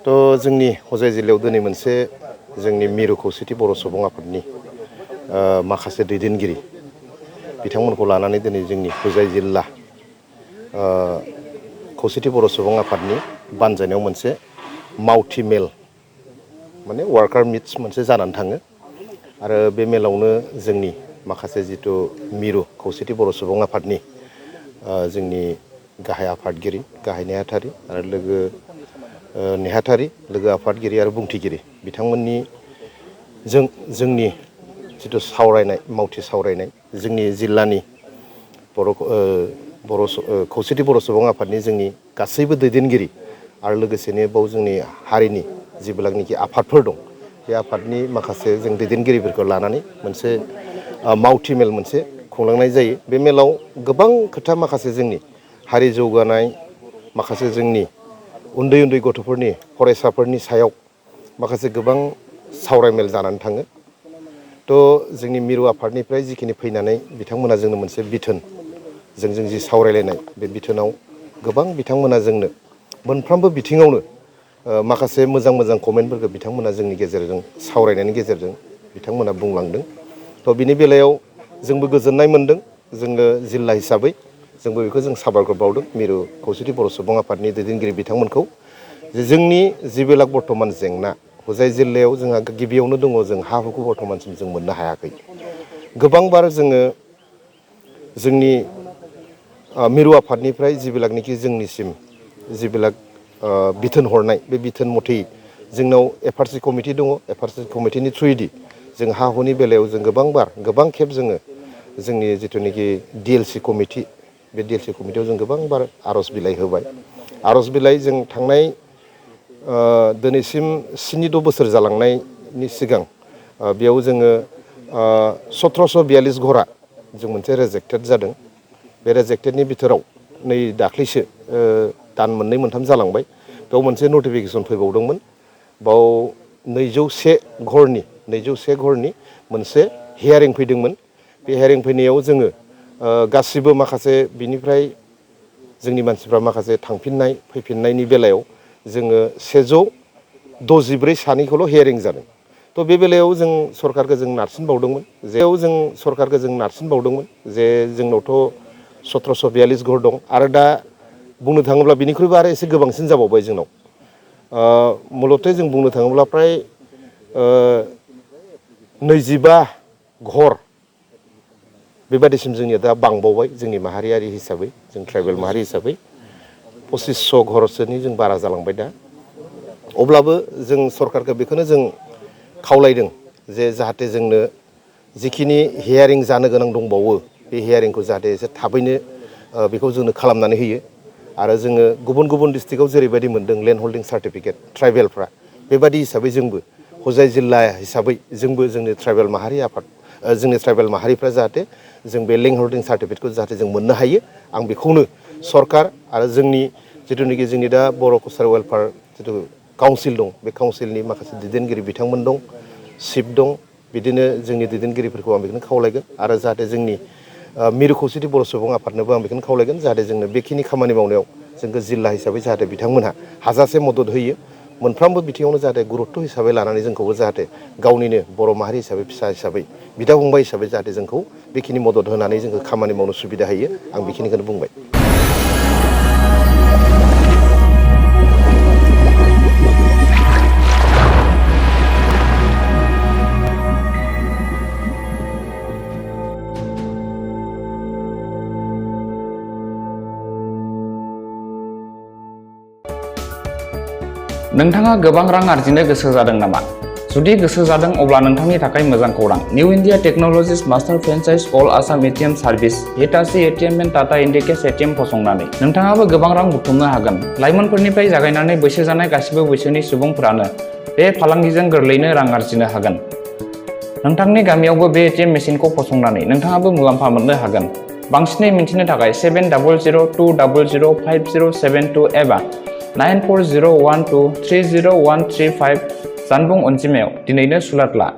तो जोंनि हजाय जिल्लायाव दिनै मोनसे जोंनि मिरु खौसेथि बर' सुबुं आफादनि माखासे दैदेनगिरि बिथांमोनखौ लानानै दिनै जोंनि हजाय जिल्ला खौसेथि बर' सुबुं आफादनि बानजायनायाव मोनसे मावथि मेल माने वार्कार मिट्स मोनसे जानानै थाङो आरो बे मेलावनो जोंनि माखासे जिथु मिरु खौसेथि बर' सुबुं आफादनि जोंनि गाहाय आफादगिरि गाहाय नेहाथारि आरो नेहाथारि लोगो आफादगिरि आरो बुंथिगिरि बिथांमोननि जोंनि जिथु सावरायनाय मावथि सावरायनाय जोंनि जिल्लानि खौसेथि बर' सुबुं आफादनि जोंनि गासैबो दैदेनगिरि आरो लोगोसेनो बाव जोंनि हारिनि जेब्लानाखि आफादफोर दं बे आफादनि माखासे जों दैदेनगिरिफोरखौ लानानै मोनसे मावथि मेल मोनसे खुंलांनाय जायो। बे मेलाव गोबां खोथा माखासे जोंनि हारि जौगानाय माखासे जोंनि उन्दै उन्दै गथ'फोरनि फरायसाफोरनि सायाव माखासे गोबां सावरायमेल जानानै थाङो। थ' जोंनि मिरु आफादनिफ्राय जिखिनि फैनानै बिथांमोना जोंनो मोनसे बिथोन जों जि सावरायलायनाय बे बिथोनाव गोबां बिथांमोना जोंनो मोनफ्रोमबो बिथिङावनो माखासे मोजां मोजां कमेन्टफोरखौ बिथांमोना जोंनि गेजेरजों सावरायनायनि गेजेरजों बिथांमोना बुंलांदों। थ' बिनि बेलायाव जोंबो गोजोननाय मोनदों जोङो जिल्ला हिसाबै जोंबो बेखौ जों साबायखर बावदों मिरु खौसेथि बर' सुबुं आफादनि दैदेनगिरि बिथांमोनखौ जे जोंनि जिबिलाक बर्थमान जेंना हजाय जिल्लायाव जोंहा गिबियावनो दङ जों हा हुखौ बर्थमानसिम जों मोननो हायाखै। गोबांबार जोङो जोंनि मिरु आफादनिफ्राय जिबिलाकनिखि जोंनिसिम जिबिलाक बिथोन हरनाय बे बिथोन मथै जोंनाव एफआरसि कमिटि दङ। एफआरसि कमिटिनि थ्रुयैदि जों हा हुनि बेलायाव जों गोबां खेब जोङो जोंनि जिथुनाखि डिएलसि कमिटि बे डिएलसि कमिटियाव जों गोबांबार आर'ज बिलाइ होबाय। आर'ज बिलाइ जों थांनाय दिनैसिम 7-6 बोसोर जालांनायनि सिगां बेयाव जोङो 1742 घरा जों मोनसे रेजेक्टेड जादों। बे रेजेक्टेडनि बिथोराव नै दाख्लैसो दान 2-3 जालांबाय बेयाव मोनसे नटिफिकेसन फैबावदोंमोन। बाव 201 घरनि मोनसे हियारिं फैदोंमोन। बे हियारिं फैनायाव जोङो गासिबो माखासे बिनिफ्राय जोंनि मानसिफ्रा माखासे थांफिननाय फैफिननायनि बेलायाव जोङो 164 सानैखौल' हियारिं जादों। थ' बे बेलायाव जों सरकारखौ जों नारसिनबावदोंमोन जे जोंनावथ' 1742 घर दं आरो दा बुंनो थाङोब्ला बिनिख्रुइबो आरो एसे गोबांसिन जाबावबाय जोंनाव। मुलथे जों बुंनो थाङोब्ला फ्राय 25 घर बेबादिसिम जोंनिया दा बांबावबाय जोंनि माहारियारि हिसाबै जों ट्राइबेल माहारि हिसाबै 2500 घरसोनि जों बारा जालांबाय दा। अब्लाबो जों सरकारखौ बेखौनो जों खावलायदों जे जाहाथे जोंनो जिखिनि हियारिं जानो गोनां दंबावो बे हियारिंखौ जाहाथे एसे थाबैनो बेखौ जोंनो खालामनानै होयो। आरो जोङो गुबुन डिस्ट्रिक्टआव जेरैबायदि मोन्दों लेन्ड हल्डिं सार्टिफिकेट ट्राइबेलफ्रा बेबादि हिसाबै जोंबो हजाय जिल्ला हिसाबै जोंबो जोंनि ट्राइबेल माहारि आफाद जोंनि ट्राइबेल माहारिफ्रा जाहाथे जों बे लेन्ड हल्डिं सार्टिफिकेटखौ जाहाथे जों मोननो हायो। आं बेखौनो सरकार आरो जोंनि जिथुनाखि जोंनि दा बर' कालचार वेलफेयार जिथु काउन्सिल दं बे काउन्सिलनि माखासे दैदेनगिरि बिथांमोन दं, चिफ दं, बिदिनो जोंनि दैदेनगिरिफोरखौ आं बेखौनो खावलायगोन आरो जाहाथे जोंनि मिरु खौसेथि बर' सुबुं आफादनोबो आं बेखौनो खावलायगोन जाहाथे जोंनो बेखिनि खामानि मावनायाव जोंखौ जिल्ला हिसाबै जाहाथे बिथांमोनहा हाजासे मदद होयो। मोनफ्रोमबो बिथिङावनो जाहाथे गुरुत्थ' हिसाबै लानानै जोंखौबो जाहाथे गावनिनो बर' माहारि हिसाबै फिसा हिसाबै बिदा फंबाय हिसाबै जाहाथे जोंखौ बेखिनि मदद होनानै जोंखौ खामानि मावनो सुबिदा होयो। आं बेखिनिखौनो बुंबाय। नोंथाङा गोबां रां आरजिनो गोसो जादों नामा? जुदि गोसो जादों अब्ला नोंथांनि थाखाय मोजां खौरां। New India technologies master franchise all Assam ATM service Hitachi ATM and Tata Indicash ATM फसंनानै नोंथाङाबो गोबां रां बुथुमनो हागोन। लाइमोनफोरनिफ्राय जागायनानै बैसो जानाय गासिबो बैसोनि सुबुंफोरानो बे फालांगिजों गोरलैनो रां आरजिनो हागोन। नोंथांनि गामियावबो बे एटिएम मेसिनखौ फसंनानै नोंथाङाबो मुलाम्फा मोननो हागोन। बांसिनै मिन्थिनो थाखाय 7002005072 एबा 9401230135 जानबुं अनजिमायाव दिनैनो सुलाद ला।